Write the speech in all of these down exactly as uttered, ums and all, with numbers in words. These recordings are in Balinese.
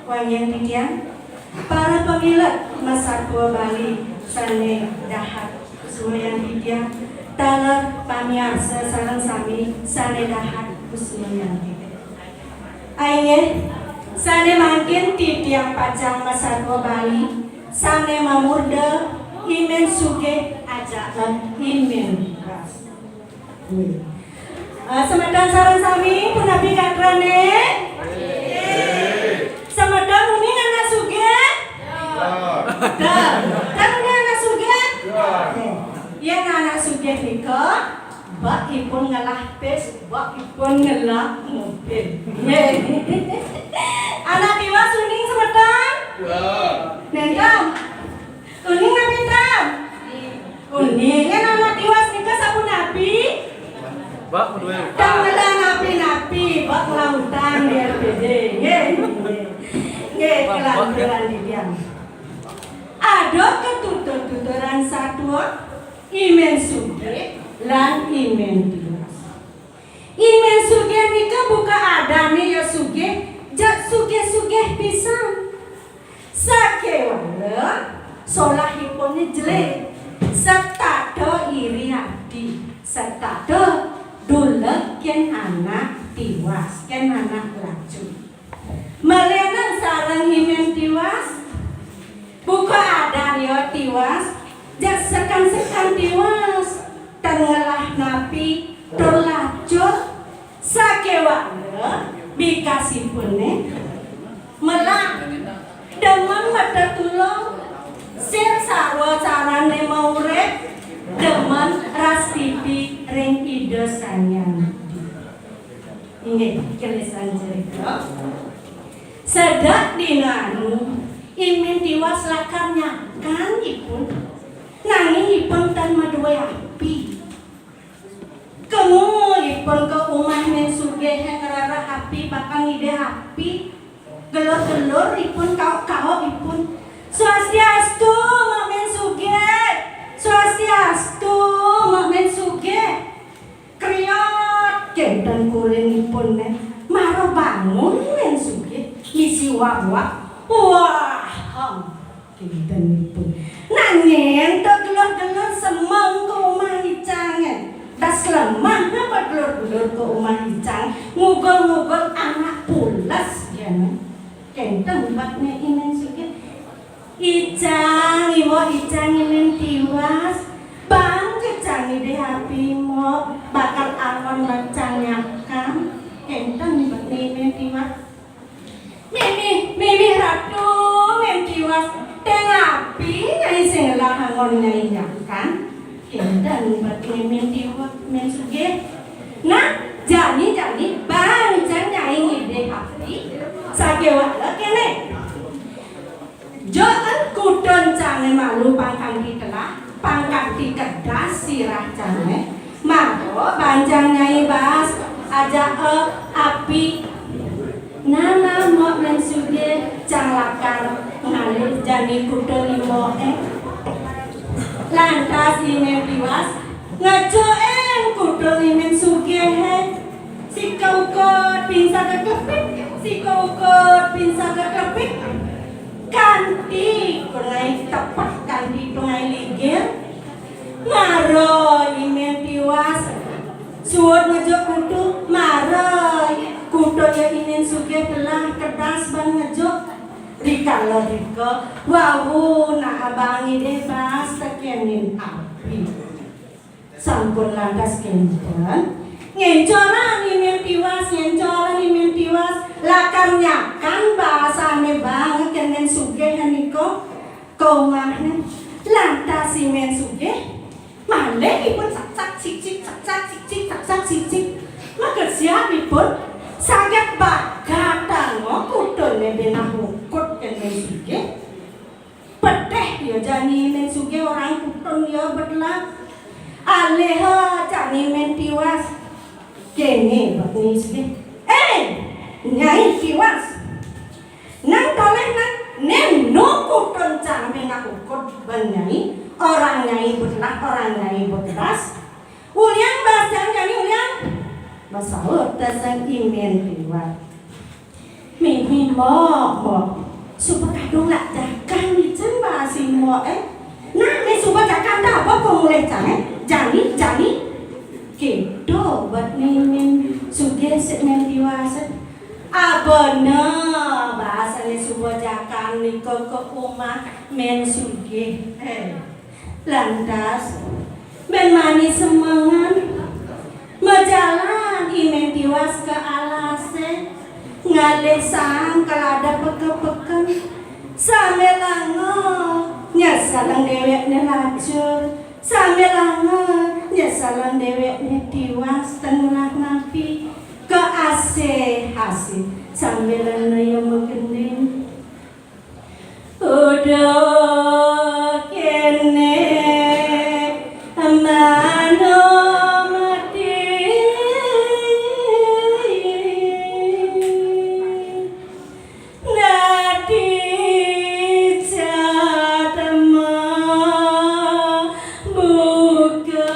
Wangian titiang, para pamilet masatua Bali sane dahat kusumayang titiang, taler pamiarsa sareng sami sane dahat kusumayang titiang. Inggih, sane mangkin titiang pacang masatua Bali sane mamurda I Men Sugih ajaka I Men Tiwas. Eh, semeton sareng sami punapi gatrane? Semeton uning anak sugih? Semeton uning anak sugih? Yen anak sugih nika, bek ipun ngelah bis, bek ipun ngelah mobil. Nggih. Anak Tiwas uning semeton? Nenten. Uning napa nenten? Uning. Yen anak Tiwas nika sapunapi? Bek duwe utang. Ngelah napi-napi, bek ngelah utang di R P D. Nggih, nggih. Nggih, kelanturan titiang. Ada ketutur-tuturan satua, I Men Sugih lan I Men Tiwas. I Men Sugih nika buka adane ya sugih, jeg sugih-sugih pisan. Sakewala solahipune jelek, setata iri ati, setata duleg ken anak Tiwas, ken anak lacur. Malianan sareng I Men Tiwas, buka adan ya Tiwas, jeg seken-seken Tiwas, ten ngelah napi, tur lacur, sakewala bikasipune melah, demen matetulung, sir sarwa carane maurip, demen rastiti ring Ida Sang Hyang Widi. Inggih, kalesan cerita. Sedek dina anu, I Men Tiwas lakar nyakan ipun, nanging ipun tan madue api. Kemu ipun ka umah Men Sugih ngrereh api, bakal ngidih api. Gelur-gelur ipun, kaok-kaok ipun. "Swastiastu, Mak Men Sugih. Swastiastu, Mak Men Sugih." Kriot kenten kulinipun neh. Mara bangun Men Sugih, misi wak-wak. Wah, kentenipun. Nanging to gelur-gelur semeng ka umah icange. Das lemah napa gelur-gelur ka umah icang, ngugul-ngugul anak pules, jane. Kenten batne I Men Sugih. "Icang, iwak icang I Men Tiwas. Bang kecang ngidih api, Mok, bakal angon bacang nyakan." Kenten batne I Men Tiwas. "Mimih, mimih Ratu, Men Tiwas. Teng api Nyai sing ngelah angon Nyai nyakan." Kenten batne Men Tiwas, Men Sugih. "Nah, jani-jani bang cang Nyai ngidih api. Sakewala kene. Joen kutun cange malu pang kanti telah, pang kanti kedas sirah cange. Mara bang cang Nyai baas ajaka api." "Nah, nah, Mok Men Sugih, cang lakar ngalih jani kutun I Moke." Lantas I Men Tiwas ngejukin kutun I Men Sugihe. Sika ukud, pinsaka klepit, sika ukud, pinsaka klepit. Kanti pangai tepet, kanti pangai ligir. Mara I Men Tiwas suud ngejuk kutu, mara kutun I Men Sugih telah kedas ban ngejuk. Rikala rika, wau nah abang ngidih baas tekenin api. Sampun lantas kenten, ngencoran I Men Tiwas, ngencoran I Men Tiwas, lakar nyakan baasane bang kenen Sugih nika ka umahne. Lantas I Men Sugih malih ipun saksak sikcik, saksak sikcik, saksak sikcik. Makesiab ipun saget bagatanga kutune benah ukud kenen Sugih. Pedih ya jani Men Sugih, orang kutun ya betelah. Alih jani Men Tiwas. Kene bek Ni Sugih. "Eh, Nyai Tiwas. Nang toleh nang nenu kutun cang benah ukud ban Nyai, orang Nyai betelah, orang Nyai beteras. Uliang baas cang jani, uliang." Masaut dasang I Men Tiwas. Mimi, Mbok, Mbok. Suba kadung lak jakan icén ba si Mbok, eh. Nah, né suba jakan dah, apa kok mulih cang, eh? Jani, jani. Kéto bet né Mén Sugih sik Mén Tiwas. Abana basané suba jakan nika ka umah Mén Sugih. Eh. Lantas, Mén Manis semengan, majalan I Mén Tiwas ka alasé, ngalih saang ka ladang peken-peken, sambilanga nyeselang déwékné lacur, sambilanga nyeselang déwékné tiwas ten ngelah napi, ka asih-asih, sambilanga ia magending. Uduh kéné manumati, nadi jatma buka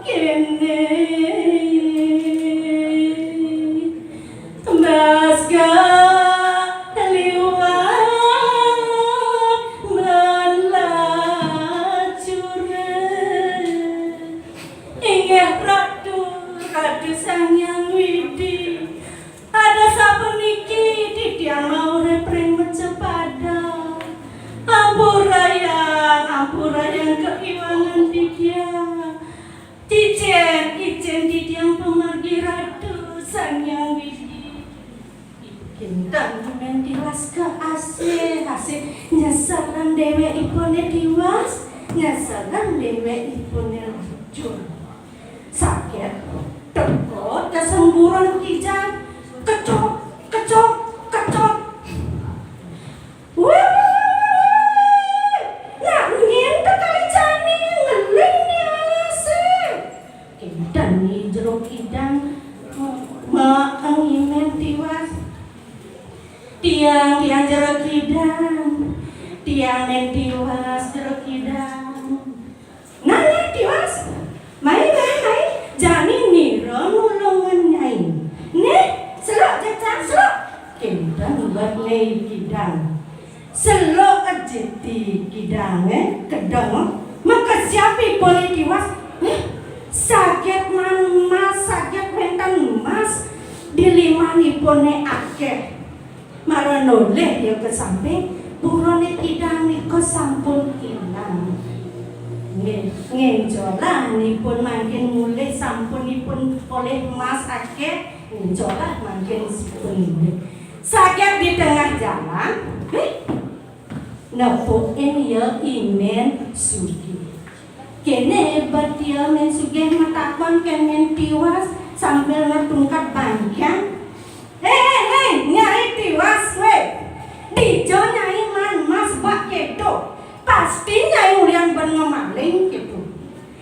kéné. Bas ka liwat ban lacuré. Inggih Ratu, Ratu Sang Hyang Widhi. Ada sapuniki titiang maurip ring macapada. Ampurayang, ampurayang kaiwangan titiang. Icén, icén titiang pamargi Ratu Sang Hyang Widhi. Kinten Mén Tiwas ka asih-asih nyeselang déwékipuné tiwas, nyeselang déwékipuné lacur. Saget teka ka sangguran kidang, kecok, kecok, kecok. Wéh, wéh, wéh, wéh. Nak nyén to kali jani ngeling di alasé. Kinten I Jero Kidang, ma-, maeng I Mén Tiwas. Tiang, tiang Jero Kidang. Tiang Mén Tiwas, Jero Kidang. Nah, nah, Tiwas. Mai, mai, mai. Jani nira nulungang nyai. Nih, seluk, Cacang, seluk. Kinten bet Nyai Kidang. Seluk ajati kidangé, kedeng. Makesiab ipun I Tiwas. Éh, saget man mas, saget wénten mas. Di liman ipuné akéh. Mara nolih ia ka samping, buroné kidang nika sampun ilang. Nggih, ngéncolang ipun mangkin mulih, sampun ipun polih mas akéh, ngéncolang mangkin sipun mulih. Saget di tengah jalan, éh, nepukin ia I Mén Sugih. Kéné bet ia Mén Sugih matakon kén Mén Tiwas sambil ngetungkat bangkiang. Hé, hé, hé, Nyai Tiwas, wéh. Dija Nyai maan mas bak kéto? Pasti Nyai ulian ban ngamaling kéto.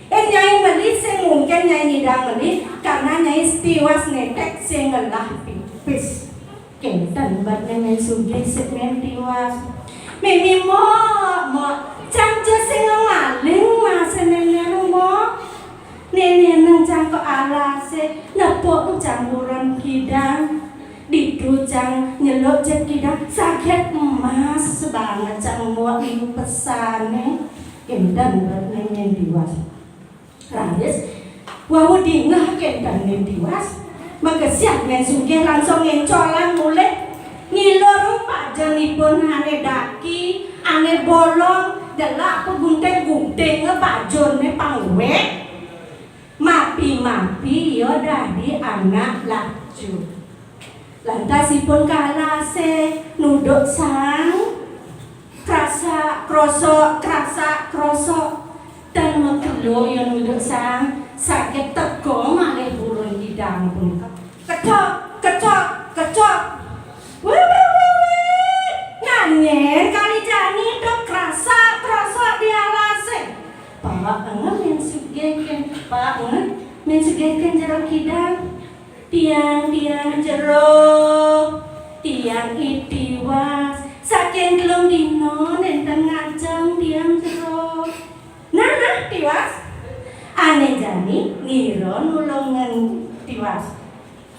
Yén Nyai meli sing mungkin Nyai nyidang meli, karna Nyai Tiwas néték sing ngelah pipis. Kénten bet Mén Sugih sik Mén Tiwas. Mimi, Mbok, Mbok, cang ja sing ngamaling masé nénénang, Mbok. Nénénang cang ka alasé, nepuk cang buron kidang. Ditu cang nyeluk jit kidang, saget emas banget cang muak ning pesané. Kénten bet Mén Tiwas. Raris, wau dingeh kénten Mén Tiwas. Makesiab Mén Sugih langsung ngéncolang mulih. Ngilur pajenipun ané daki, ané bolong, delak pagunting-gunting pajenné pang wék. Mapi-mapi ia dadi anak lacur. Lantas ipun ka alasé nuduk saang, krasak krosok, krasak krosok. Tan makelo ia nuduk saang, saget teka malih buron kidang punika. Kecok, kecok, kecok. Wéh, wéh, wéh, wéh. Nyanyen kali jani to krasak krosok di alasé. Pak, Mén Sugih kén, Pak, Mén Sugih kén Jero Kidang. Tiang, tiang Jero, tiang I Tiwas. Saking telung dina nénten ngajeng tiang Jero. Nah, nah, Tiwas. Ané jani nira nulungang Tiwas.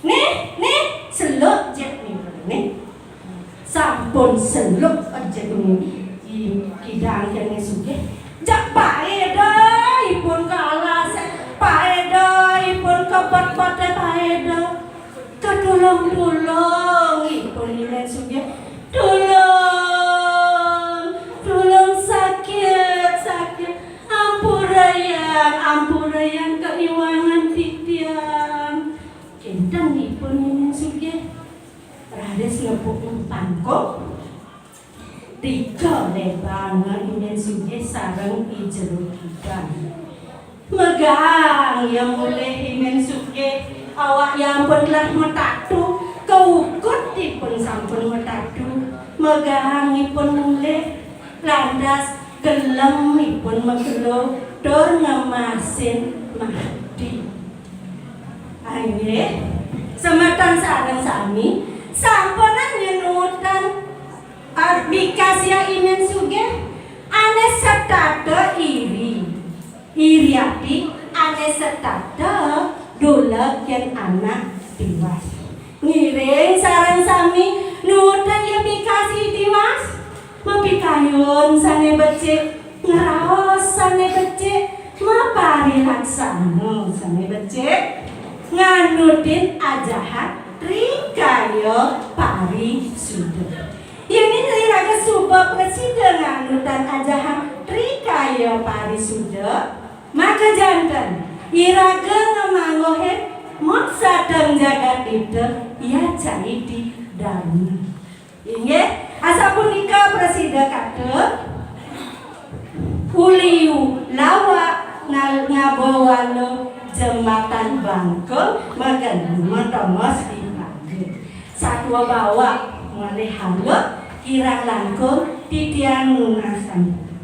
Nih, nih, seluk jit nira. Seluk aja ini, kidang kene sugih. Jak paeda ipun ka alas, paeda ipun ka bat-bate, paeda. Katulung-tulung ipun Inen Sugih. Tulung, tulung, sakit, sakit. Ampurayang, ampurayang kaiwangan titiang. Kinten ipun Inen Sugih. Raris nepuk pangkung. Tiga lebanga Inen Sugih sareng I Jero Kidang. Megang ya mulih Inen Sugih, awak ya ampun telah metatu, keukut ipun sampun metatu. Megang ipun mulih, lantas gelem ipun megelo tur ngemasin mati. Inggih, semeton sareng sami sampunang nyenutan, ah, bikasya Inen Sugih, ane setata iri. Iri ati ane setata duleg yen anak tiwas. Ngiring sareng sami nutan ya bikasi tiwas. Mapikayun sane becik, ngraos sane becik, maparilaksana sane becik, nganutin ajahan trikaya parisuda. Yening iraga suba prasida nganutan ajahan trikaya parisuda, maka janten iraga ngamangguhin moksadang jagat ita ya caiti darma. Inggih, asapunika prasida kata, uliu lawak ngal-, ngabawala jembatan bangkung, magen matongos di pager. Satua bawak malih haluk, kirang langkung titiang nunas sampun.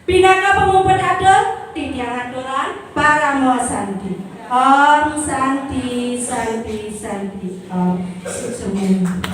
Pinaka pamuput atur, titiang aturang parama santi. Om Santi, Santi, Santi, Om. Suksma.